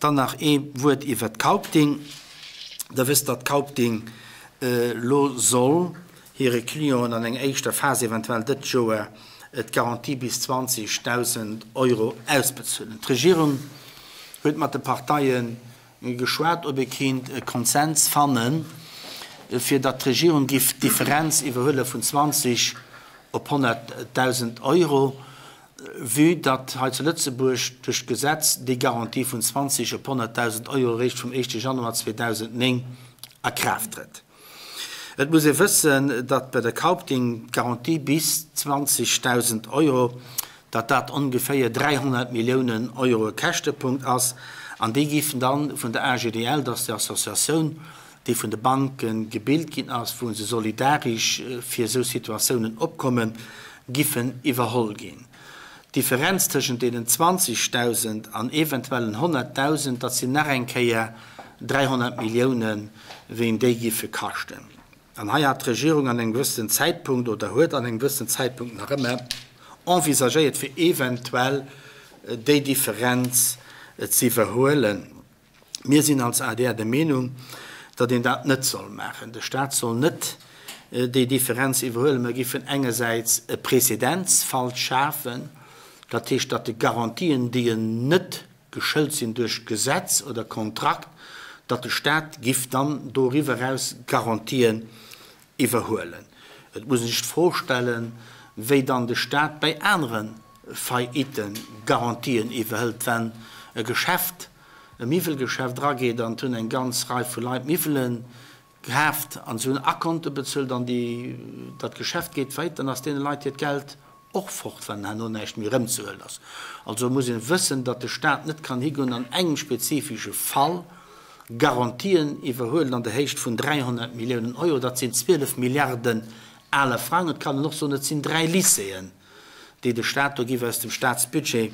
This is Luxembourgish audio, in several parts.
Dann nach ee Wuert iwwert Kaupthing. Der wësst, datt Kaupthing elo soll hire Clienten an enger éischter Phas eventuell dëtt Joer d'Garantie bis 20.000 Euro ausbezuelen. D'Regierung huet mat de Parteie geschwat, ob ee kéint e Konsens fannen, fir datt d'Regierung giff d'Differenz iwwerhuele vun 20 op 100.000 Euro. Vue datt hei zu Lëtzebuerg duerch d'Gesetz déi Garantie vun 20 op 100.000 Euro eréischt vum éischte Januar 2009 a Kraaft trëtt. Et muss ee wëssen, datt bei der Kaupthing d'Garantie bis 20.000 Euro, datt dat ongeféier 300 Milliounen Euro e Käschtepunkt ass, an déi géifen dann vun der AGDL, dat ass déi Associatioun, déi vun de Banke gebilt ginn ass, wou se solidaresch fir esou Situatiounen opkommen, giffen iwwerholl ginn. D'Differenz tëschent deenen 20.000 an eventuellen 100.000, dat sinn nach eng Kéier 300 Milliounen, wéi déi giffe kaschten. An hei hat d'Regierung an engem gewëssenen Zäitpunkt oder huet an engem gewëssenen Zäitpunkt nach ëmmer envisagéiert, fir eventuell déi Differenz ze iwwerhuelen. Mir sinn als adr der Meenung, datt een dat net soll maachen. De Stat soll net déi Differenz iwwerhuelen. Mer giffen engersäits e Präzedenzfall schafen, dat heescht, datt de Garantien, déi en net geschëlt sinn duerch Gesetz oder Kontrakt, datt de Stat giff dann doriwwer eraus Garantien iwwerhuelen. Et muss een sech d'Fro stellen, wéi dann de Stat bäi anere Faillitten Garantien iwwerhëlt, wenn e Geschäft, e Miwwelgeschäft erageet an et hunn eng ganz Rei vu Leit Miwwele kaaft an se hunn Akonte bezuelt an déi, dat Geschäft geet faillite, dann ass deene Leit hiert Geld och fort, well herno näischt méi erëmzehuelen ass. Also muss ee wëssen, datt de Stat net kann higoen an engem spezifische Fall Garantien iwwerhuelen an der Héicht vun 300 Milliounen Euro, dat sinn 12 Milliarden ale Frang. Et kann een och soen, et sinn dräi Lycéeën, déi de Stat do géif aus dem Statsbudget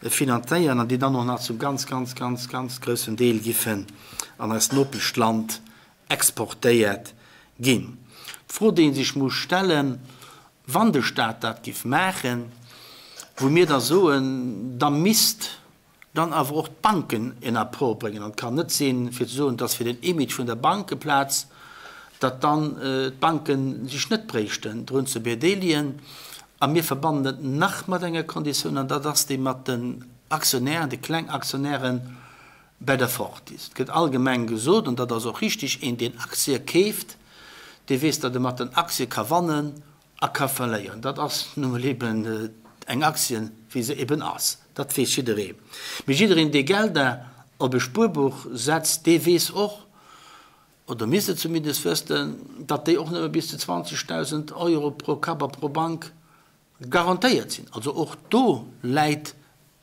finanzéieren an déi dann och nach zum ganz, ganz, ganz, ganz groussen Deel giffen an eist Nopeschland exportéiert ginn. D'Fro, déi ee sech muss stellen, wann de Stat dat giff maachen, wou mir da soen, da misst dann awer och d'Banken en Apport bréngen. An et kann net sinn, fir ze soen, et ass fir den Image vun der Bankeplaz, datt dann d'Banke sech net bréichten drun ze bedeelegen. A mir verbannen et nach mat enger Konditioun, an dat ass déi mat den Aktionären, de kleng Aktionären bäi der Fortis. Et gëtt allgemeng gesot, an dat ass och richtig, een deen Aktie keeft, dee weess, datt e mat den Aktie ka wannen a ka verléieren. Dat ass nu mol eben eng Aktien, wéi se eben ass. Dat weess jidderee. Mee jiddereen, dee Gelder op e Spuerbuch setzt, dee weess och, oder misst et zumindest wëssten, datt déi och nëmme bis zu 20.000 Euro pro Kapp a pro Bank garantéiert sinn. Also och do läit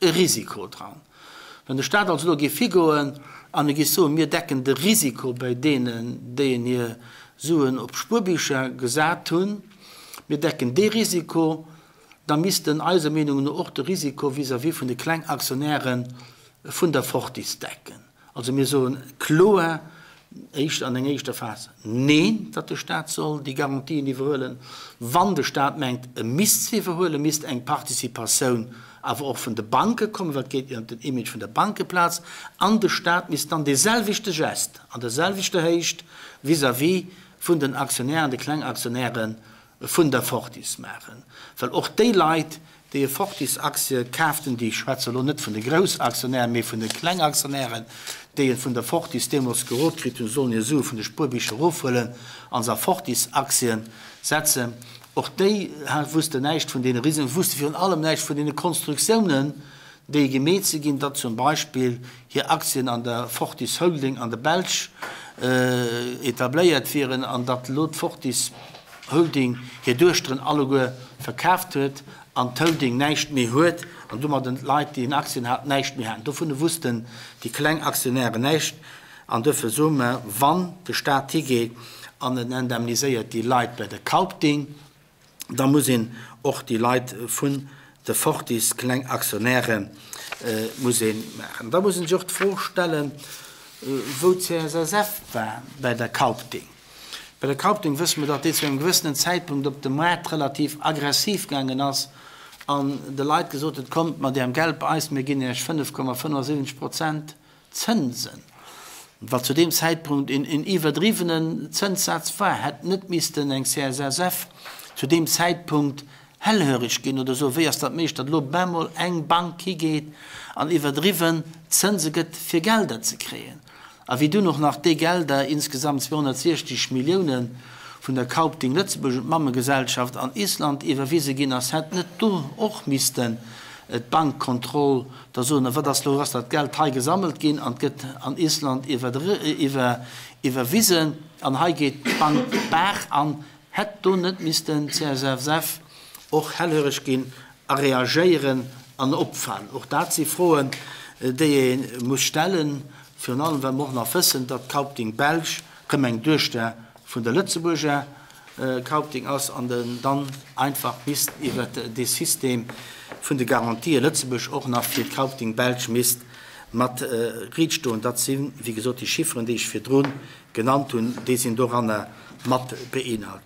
e Risiko dran. Wann de Staat also elo géif higoen an e géif soen, mir decken de Risiko bei deenen, déi en hir Suen op Spuerbicher gesat hunn, mir decken dee Risiko, da misst en eiser Meenung no och de Risiko vis-à-vis vun de kleng Aktionäre vun der Fortis decken. Also mir soen kloer éischt an enger éischter Phas Neen, datt de Stat soll déi Garantien iwwerhuelen. Wann de Stat mengt, e misst se iwwerhuelen, misst eng Participatioun awer och vun de Banke kommen, well et geet jo ëm den Image vun der Bankeplaz. An de Stat misst dann deeselwechte Geste an der selwechter Héicht vis-à-vis vun den Aktionären, de kleng Aktionären vun der Fortis maachen, well och déi Leit, déi e Fortis-Aktie kaaft hunn, déi, ech schwätze elo net vun de Groussaktionären, mee vun de Klengaktionären, déi et vun der Fortis deemools gerot kritt hunn, sollen hir Sue vun de Spuerbicher erofhuelen a se a Fortis-Aktien setzen, och déi wussten näischt vun deene Risiken, wusste virun allem näischt vun deene Konstruktiounen, déi gemeet si ginn, datt zum Beispill hir Aktien an der Fortis Holding an der Belsch etabléiert wieren an datt elo d'Fortis Holding hir Duechteren alleguer verkaaft huet an d'Holding näischt méi huet an domadden d'Leit, déi en Aktien haten, näischt méi haten. Dovun wussten déi kleng Aktionären näischt an duerfir soe mer, wann de Stat higeet an en indemniséiert déi Leit bei der Kaupthing, da muss een och déi Leit vun de Fortis, kleng Aktionäre muss ee maachen. Da muss een sech och d'Fro stellen, wou d'CSSF war bäi der Kaupthing. Bei der Kaupthing wësse mer, datt déi zu engem gewëssenen Zäitpunkt op de Moart relativ aggressiv gaangen ass an de Leit gesot huet, kommt mat Ärem Geld bei eis, mir ginn Iech 5,75 Prozent. Zënsen, wat zu deem Zäitpunkt en iwwerdriwwenen Zënssaz war, hätt net missten eng CSSF zu deem Zäitpunkt hellhöreg ginn oder soen, wéi ass dat méiglech, datt elo bemol eng Bank higeet an iwwerdriwwen Zënse gëtt fir Gelder ze kréien. A wéi dunn och nach déi Gelder, insgesamt 260 Milliounen, vun der Kaupthing Lëtzebuerg un d'Mammegesellschaft an Island iwwerwise ginn ass, hätt net do och missten d'Bankkontroll da soen, a wat ass elo, ass dat Geld hei gesammelt ginn an gëtt an Island iwwerwisen an hei geet d'Bank d'Baach an, hätt do net missten d'CSFF och hellhöreg ginn a reagéieren an opfalen? Och dat si Froen, déi ee muss stellen, virun allem well mer och nach wëssen, datt d'Kaupthing Belsch rëm eng Duechter vun der Lëtzebuerger Kaupthing ass an den dann einfach misst iwwert dee System vun de Garantië Lëtzebuerg och nach fir d'Kaupthing Belsch misst mat riit stoen. Dat si wéi gesot déi Chifferen, déi ech virdru genannt hunn, déi sinn doranner mat beinhalt.